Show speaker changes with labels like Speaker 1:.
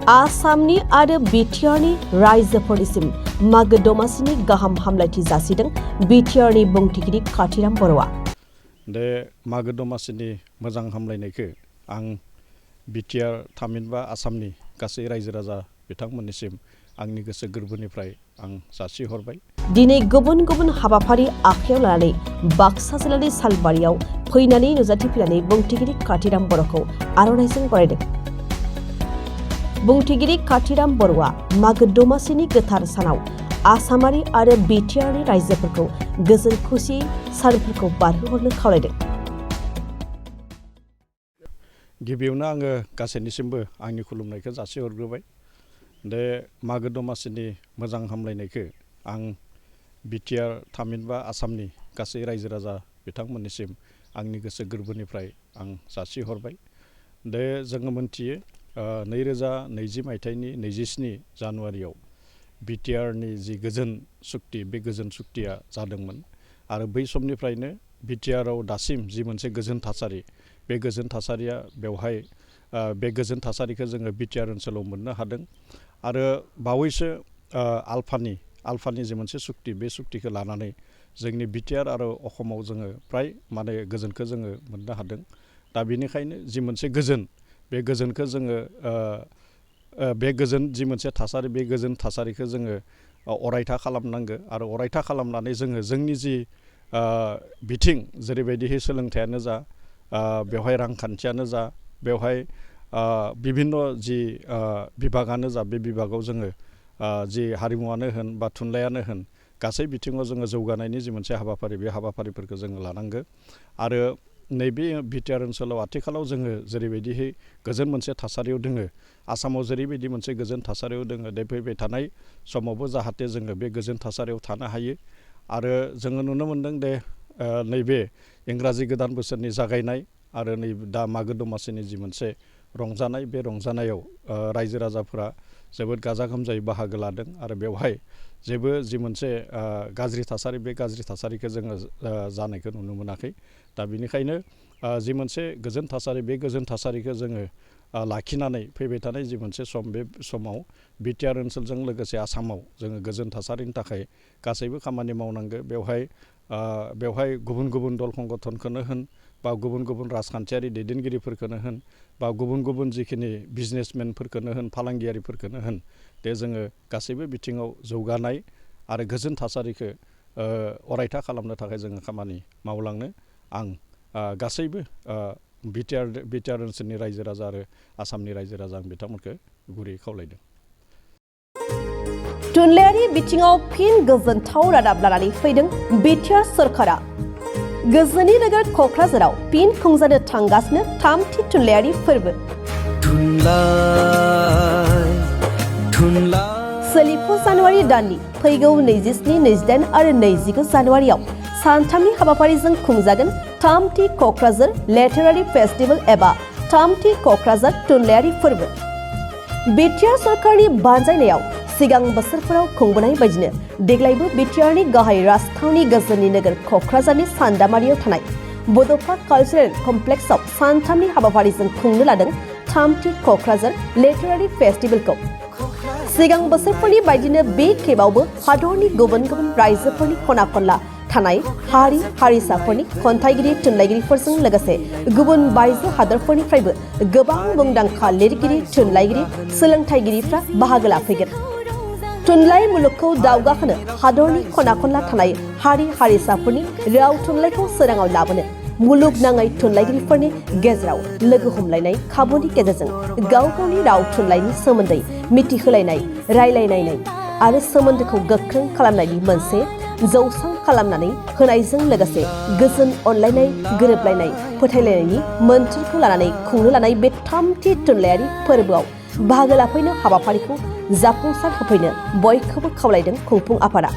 Speaker 1: आसामनि आरो बिटिआरनि रायजोफोरनिसिम मागो दमासिनि गाहाम हामलायथि जासिदों बिटिआरनि बुंथिगिरि काथिराम बर'आ।
Speaker 2: दे मागो दमासिनि मोजां हामलायनायखौ आं बिटिआर थामहिनबा आसामनि गासै रायजो राजा बिथांमोननिसिम आंनि गोसो गोरबोनिफ्राय आं जासिहरबाय।
Speaker 1: दिनै गुबुन गुबुन हाबाफारि आखायाव लानानै बाक्सा जिल्लानि सालबारियाव फैनानै नुजाथिफैनानै बुंथिगिरि काथिराम बर'खौ आर'नाइजों बरायदों। बुंथिगिरि काथिराम बर'आ मागो दमासिनि गोथार सानाव आसामारि आरो बिटिआरनि रायजोफोरखौ गोजोन खुसि सानफोरखौ बारहोहरनो खावलायदों।
Speaker 2: गिबियावनो आङो गासैनिसिमबो आंनि खुलुमनायखौ जासिहरग्रोबाय। दे मागो दमासिनि मोजां हामलायनायखौ आं बिटिआर थामहिनबा आसामनि गासै रायजो राजा बिथांमोननिसिम आंनि गोसो गोरबोनिफ्राय आं जासिहरबाय। दे जोङो मोनथियो 2020 मायथाइनि 27 जानुवारियाव बिटिआरनि जि गोजोन सुक्ति बे गोजोन सुक्तिया जादोंमोन आरो बै समनिफ्रायनो बिटिआरआव दासिम जि मोनसे गोजोन थासारि बे गोजोन थासारिया बेवहाय बे गोजोन थासारिखौ जोङो बिटिआर ओनसोलाव मोननो हादों आरो बावैसो आल्फानि जि मोनसे सुक्ति बे सुक्तिखौ लानानै जोंनि बिटिआर आरो अखमाव जोङो फ्राय माने गोजोनखौ जोङो मोननो हादों। दा बेनिखायनो जि मोनसे गोजोन बे गोजोनखौ जोङो बे गोजोन जि मोनसे थासारि बे गोजोन थासारिखौ जोङो अरायथा खालामनांगौ आरो अरायथा खालामनानै जोङो जोंनि जि बिथिं जेरैबायदिहै सोलोंथायानो जा बेवहाय रांखान्थियानो जा बेवहाय बिभिन्न जि बिभागानो जा बे बिभागाव जोङो जि हारिमुआनो होन बा थुनलाइयानो होन गासै बिथिङाव जोङो जौगानायनि जि मोनसे हाबाफारि बे हाबाफारिफोरखौ जोङो लानांगौ आरो नैबे बिटिआर ओनसोलाव आथिखालाव जोङो जेरैबायदिहै गोजोन मोनसे थासारियाव दोङो आसामाव जेरैबायदि मोनसे गोजोन थासारियाव दोङो दा फैबाय थानाय समावबो जाहाथे जोङो बे गोजोन थासारियाव थानो हायो आरो जोङो नुनो मोनदों दे नैबे इंराजि गोदान बोसोरनि जागायनाय आरो नै दा मागो दमासिनि जि मोनसे रंजानाय बे रंजानायाव रायजो राजाफोरा जोबोद गाजा गोमजायै बाहागो लादों आरो बेवहाय जेबो जि मोनसे गाज्रि थासारि बे गाज्रि थासारिखौ जोङो जानायखौ नुनो मोनाखै। दा बेनिखायनो जि मोनसे गोजोन थासारि बे गोजोन थासारिखौ जोङो लाखिनानै फैबाय थानाय जि मोनसे सम बे समाव बिटिआर ओनसोलजों लोगोसे आसामाव जोङो गोजोन थासारिनि थाखाय गासैबो खामानि मावनांगौ। बेवहाय गुबुन गुबुन दल संगठनखौनो होन बा गुबुन गुबुन राजखान्थियारि दैदेनगिरिफोरखौनो होन बा गुबुन गुबुन जिखिनि बिजनेसमेनफोरखौनो होन फालांगियारिफोरखौनो होन दे जोङो गासैबो बिथिङाव जौगानाय आरो गोजोन थासारिखौ अरायथा खालामनो थाखाय जोङो खामानि मावलांनो आं गासैबो बिटिआर ओनसोलनि रायजो राजा आरो आसामनि रायजो राजा आं बिथांमोनखौ गुरैयै खावलायदों।
Speaker 1: थुनलाइयारि बिथिङाव फिन गोजोनथाव रादाब लानानै फैदों बिटिआर सरकारा। गोजोननि नोगोर क'क्राझाराव फिन खुंजानो थांगासिनो थामथि थुनलाइयारि फोरबो। सोलिफु जानुवारि दाननि फैगौ 27, 28 आरो 29 जानुवारियाव सानथामनि हाबाफारिजों खुंजागोन थामथि क'क्राझार लिटारेरि फेस्टिभेल एबा थामथि क'क्राझार थुनलाइयारि फोरबो। बिटिआर सरकारनि बानजायनायाव सिगां बोसोरफोराव खुंबोनाय बायदिनो देग्लायबो बिटिआरनि गाहाय राजथावनि गोजोननि नोगोर क'क्राझारनि सान्दामारियाव थानाय बड'सा कालचारेल कमप्लेक्सआव सानथामनि हाबाफारिजों खुंनो लादों थामथि क'क्राझार लिटारेरि फेस्टिभेलखौ। सिगां बोसोरफोरनि बायदिनो बे खेबावबो हादरनि गुबुन गुबुन रायजोफोरनि खना खनला थानाय हारि हारिसाफोरनि खन्थाइगिरि थुनलाइगिरिफोरजों लोगोसे गुबुन बायजो हादरफोरनिफ्रायबो गोबां मुंदांखा लिरगिरि थुनलाइगिरि सोलोंथाइगिरिफ्रा बाहागो लाफैगोन। थुनलाइ मुलुगखौ दावगाहोनो हादरनि खना खनला थानाय हारि हारिसाफोरनि राव थुनलाइखौ सोराङाव लाबोनो मुलुगनाङै थुनलाइगिरिफोरनि गेजेराव लोगो हमलायनाय खाबुनि गेजेरजों गाव गावनि राव थुनलाइनि सोमोन्दै मिथिहोलायनाय रायलायलायनाय आरो सोमोन्दोखौ गोख्रों खालामनायनि मोनसे जौसां खालामनानै होनायजों लोगोसे गोजोन अनलायनाय गोरोबलायनाय फोथायलायनायनि मोन्थोरखौ लानानै खुंनो लानाय बे थामथि थुनलाइयारि फोरबोआव बाहागो लाफैनो हाबाफारिखौ जाफुंसार होफैनो बयखौबो खावलायदों खुंफुं आफादा।